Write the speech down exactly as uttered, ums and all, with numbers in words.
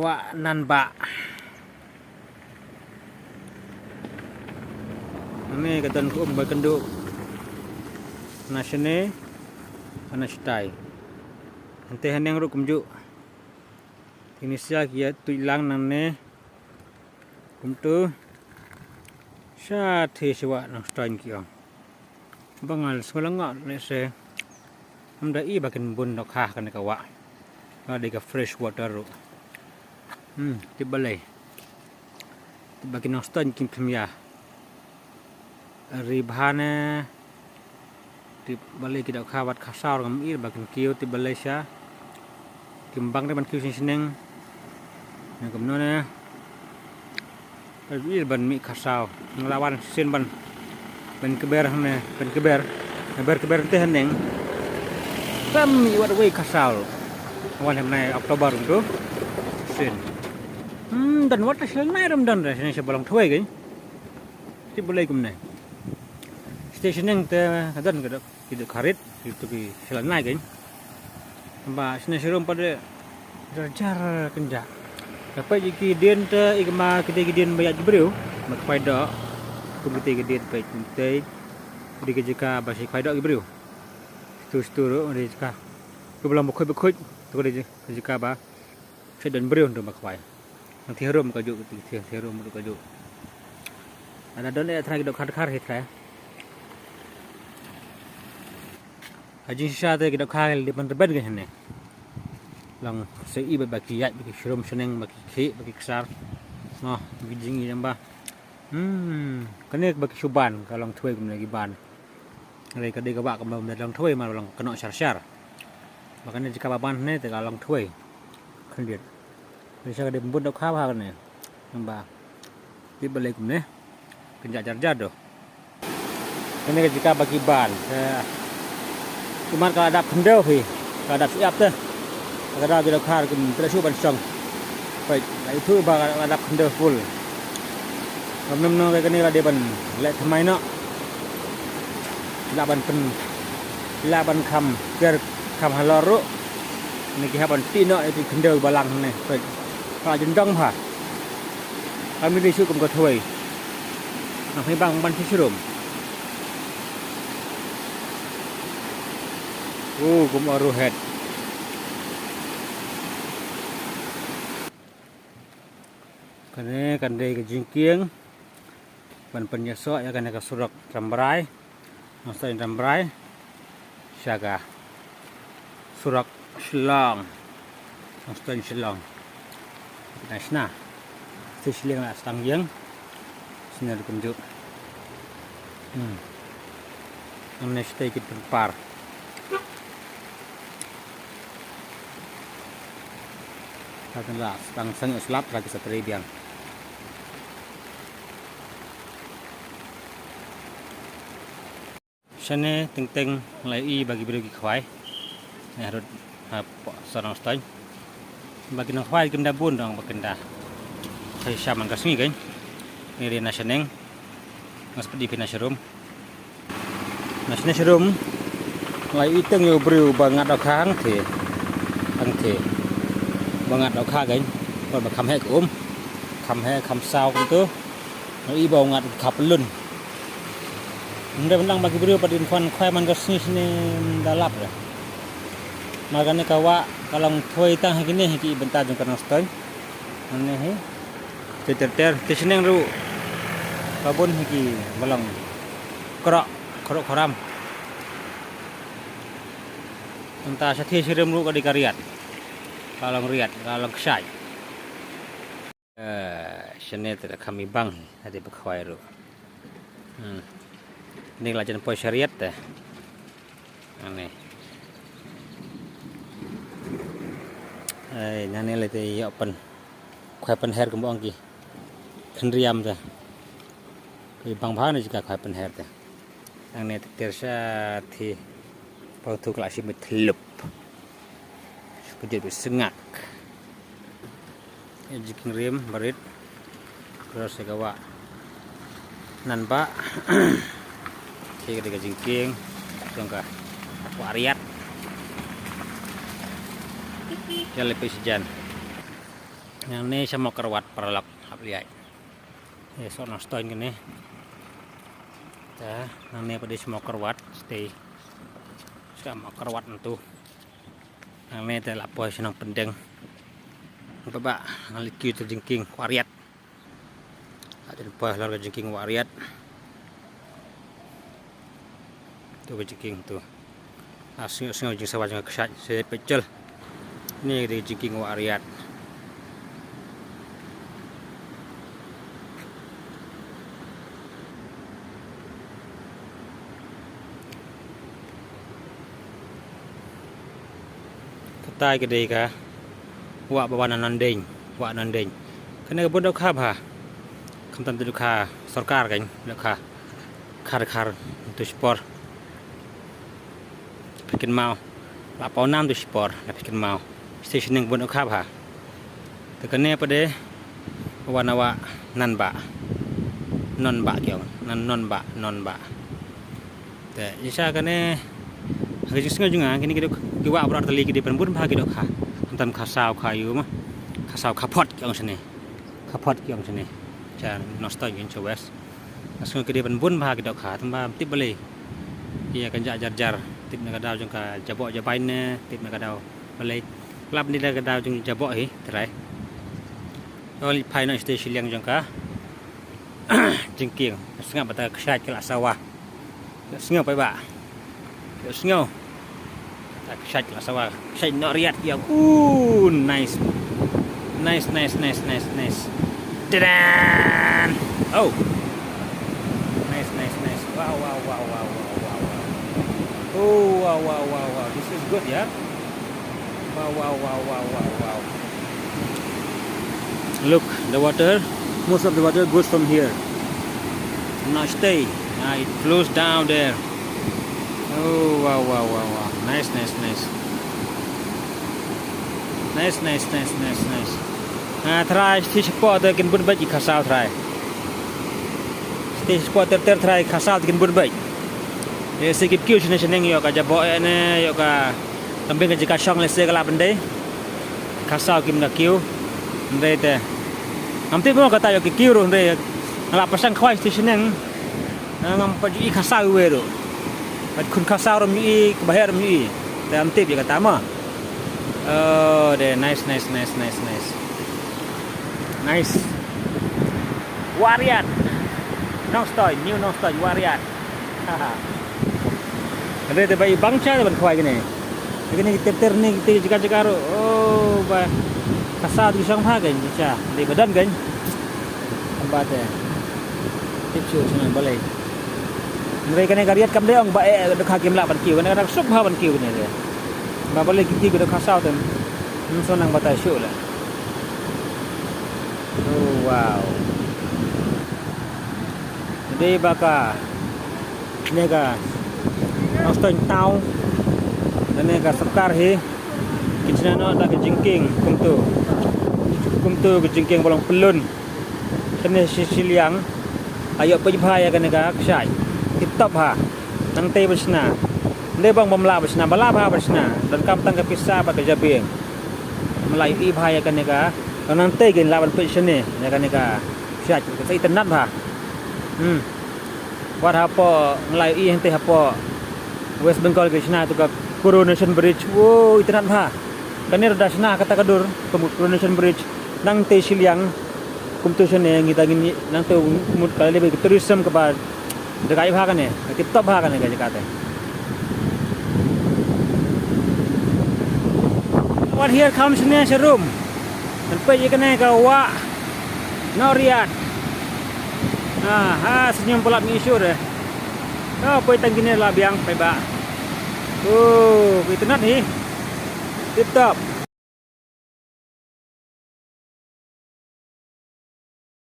Wah Nanbah. Hangne ka don ka um ba kynduh na shane, na shatai. Hangtei haneng ruh kumjuh. Te ngi sha ki ïa tuid lang nangne. Kumtu sha te sha wah Nongstoiñ ki ong. Ba nga la sngewlyngngoh lehse. Ym da i ba kin bun dohkha kane ka wah. Nga dei ka fresh water ruh. Hmm, tip balei. Tip ba ki Nongstoiñ kim pynïa. Ri bha ne. Tip balei ki dohkha wat khasaw ngam i ba kin kiew tip balei sha. Kim bang re ban kiew shisneng. Ne kumno ne. Ïa ban mih khasaw. Nga la wan sien ban, ban kber hangne, ban kber. Kber kber te haneng. Bam mih wat wei khasaw. Wan hynne October tu. Sien. Hmm, don wat sel nai ram don re, sien sha ba long thwei kein. Tip balei kumne. Station neng te don ka dok. Ki dohkha rit, kitu ki sha la nai kein. Ba shane sharum pat de jar jar kynja. Ka peit ki dien te i kama ki dei ki dien ba ïaid ki briew. Ba khwai doh. Kum ki dei ki dien peit kum tei. Dei ki jaka ba shi khwai doh ki briew. Stu stu ruh dei jaka. Ki ba long ba khuid ba khuid. Tu dei ki jaka ba. Phi don briew don ba khwai. Nang thiah rum ka juk, thiah, thiah rum ka juk. Ada don eh trai dok khar khar hi trai. Hajing shisha te ki dohkha li ban rben ke hene. Long se i ba ki ïaid ba ki shrum shneng ba ki khih ba ki ksar. Noh, ba ki jing i jamba. Hmm, kane ba ki shu ban ka long thwei kumne ki ban. Hynrei ka dei ka wah ka ba long thwei ma long kano shar shar. Ba kane jaka ba ban ne te ka long thwei. Khyndiat. Hynrei sha ka dei pynbun dohkha ba kane. Ba. Tip balei kumne. Kynja jar jar doh. Kane ka jaka ba ki ban. Imat ka la dap khyndew hi. Ka la dap shu ïap te. Ka dap ki dohkha kim treh shu ban shong. Peit, la ithuh ba ka la dap khyndew full. Ngam nym no ka kane la dei ban leh thymmai noh. Lah ban pyn, lah ban kham ker kham halor ruh. Ni ki hap ban tih noh ïa ki khyndew balang ne. Peit, ka la jyndong bha. Ka mih dei shu kum ka thwei. Nang hi bang ban shi shrum. U kum arrowhead. Kane kan dei ka jingkieng ban pynïasoh ïa kane ka surok Rambrai, Nongstoiñ Rambrai sha ka surok Shillong, Nongstoiñ Shillong. Kane shna. Te shiliang la stang ïeng. Sna ruh kumjuh. Hmm. Namne shatei ki pynpar. Ka kan la stang sang slap ka ki sa trei biang. Shane teng teng la i ba ki briew ki khwai. Ne harud ha Sorong Stone. Ba ki nang khwai kim da bun dong ba kin da. Khwai shaman ka sngi kan. Ni ri na shaneng. Ngas pedi pina sharum. Na shane sharum. La i teng ïa u briew ba ngat dohkha hangtei. Hangtei. Ba ngat dohkha kan. Ba kham heh ka um. Kham heh kham saw kumtu. La i ba u ngat khap lun. Ym dei ban dang ba ki briew pat kin khwan khwai man ka sngi shane ym da lap re. Mar kane ka wah ka long thwei tang ha kine ha ki bynta jong ka Nongstoiñ. Hangne hi. Te ter ter te shneng ruh. Ka bun ha ki ba long krok krok khoram. Nangta shatei sharum ruh ka dei ka riat. Ka long riat ka long kshaid. Eh, shane te da kham i bang hi, ha dei ba khwai ruh. Hmm. Ni la jan poi shariat te. Ani. Eh, nane le te ïoh pyn. Khwai pynher kumba ong ki. Khynriam te. Ka i bang bha ne jaka khwai pynher te. Nangne te ter sha te. Pau tu kala shi mit lup. Shu kjut bit sngak. Ïa jingkieng rim barit. Cross ïa ka wah Nanbah. Te ka dei ka jingkieng jong ka wah riat. Ïa le pei sijan. Nangne sha Mawkyrwat paralok hap liat. Ïa, sha Nongstoiñ kane. Ta, nangne pat dei sha Mawkyrwat, stay. Sha Mawkyrwat nangtu. Nangne te la poi sha Nongpyndeng. Ba ba, nang leit kiew te jingkieng Wah Riat. La jan poi halor ka jingkieng Wah Riat. Tu ka jingkieng tu. Ah, sngew sngew jingsawa jong ka kshaid, se pechel. Ni ka jingkieng Wah Riat. Katai ka dei ka wah ba wan na Nandeng, wah Nandeng. Kane ka bun dohkha bha. Khamtam te dohkha sorkar kan, dohkha khar khar tu spor. Phi kynmaw. La paw nam tu spor, la phi kynmaw. Station ning bun dohkha bha. Te kane pat de wan na wah Nanbah. Nonbah ki ong, nan Nonbah, Nonbah. Te, ïa sha kane, ha ka jingsngew jong nga, kine ki dei ki wah baroh artylli ki dei ban bun bha ki dohkha. Khamtam kha saw kha ïu ma. Kha saw kha phot ki ong shane. Kha phot ki ong shane. Sha Nongstoiñ ki ong sha West. Nga sngew ki dei ban bun bha ki dohkha, tang ba tip balei. Ïa kan jah jar jar, tip na ka daw jong ka jaboh jabain ne, tip na ka daw balei. Lap ni da ka daw jong jaboh hi, trai. Ol phai noh sha shiliang jong ka jingkieng. Sngap ba ta ka kshaid ka la sawa. Ïohsngew paidbah. Ïohsngew. Ta ka kshaid la sawa. Kshaid Nohriat ïa. Ooh, nice. Nice, nice, nice, nice, nice. Tadan! Oh. Nice, nice, nice. Wow, wow, wow, wow, wow, wow, wow. Oh, wow, wow, wow, wow. This is good, yeah. Wow, wow, wow, wow, wow, wow. Look, the water, most of the water goes from here. Not stay. Ah, it flows down there. Oh, wow, wow, wow, wow. Nice, nice, nice. Nice, nice, nice, nice, nice. Ah, trai, stage four te kin bun bad i kha saw trai. Stage four ter ter trai kha saw te kin bun bad. Ïa, se ki kiew shane shane ïoh ka jaboh ïa ne, ïoh ka Tam byn ka jaka shong lehse ka lah ban dei. Kha saw kim da kiew. Hynrei te ngam tip mo kata ïoh ki kiew ruh hynrei nga lah pyrshang khwai station neng. Ngam pat ju i kha saw iwei ruh. Bad khun kha saw ruh ym ju i, kaba heh ruh ym ju i. Te ngam tip ïa kata mo. Oh, de nice, nice, nice, nice, nice. Nice. Wariat. Nongstoiñ, New Nongstoiñ, Wariat. Hynrei te ba i bang cha te ban khwai kine. Kine ki ter ter ne ki te jaka jaka ruh. Oh, ba kha saw te ki shong bha kein ki cha. Dei ba don kein. Tang ba te tip shuh shuh nang balei. Hynrei kane ka riat kam dei ong ba eh dohkha kim lah ban kiew. Kane ka dang suk bha ban kiew kine te. Ba balei ki kiew ki dohkha saw te. Ym shu nang batai shuh la. Oh, wow. Dei ba kane ka Nongstoiñ town, kane ka sorkar hi kin shna noh da ka jingkieng kumto. Kumto ka jingkieng ba long pyllun. Kane shi shiliang. Ïoh peit bha ïa kane ka kshaid. Tip top bha. Nangtei ban shna. Dei bang bym lah ban shna, ba lah bha ban shna. Donkam tang ka pisa bad ka jabieng. Ym lah ïohi bha ïa kane ka. Nangtei kin lah ban peit shane ïa kane ka kshaid. Ka sa itynnad bha. Hmm. Wat hapoh nga la ïohi hangtei hapoh West Bengal ki shna tu ka Coronation Bridge. Wow, itynnad bha. Kane ruh da shna kata ka dur, ka Coronation Bridge. Nangtei shiliang kumto shane ngi da ngin nangtei mut ka lei ka tourism kaba da ka ai bha kane, ka tip top bha kane ka jaka te. Wat here comes ne sharum. Ngan peit ïa kane ka wah Nongriat. Ah, ha, senyum palat ngi shuh de. Oh, peit tang kine la biang peit ba. Oh, ki itynnad hi. Tip top.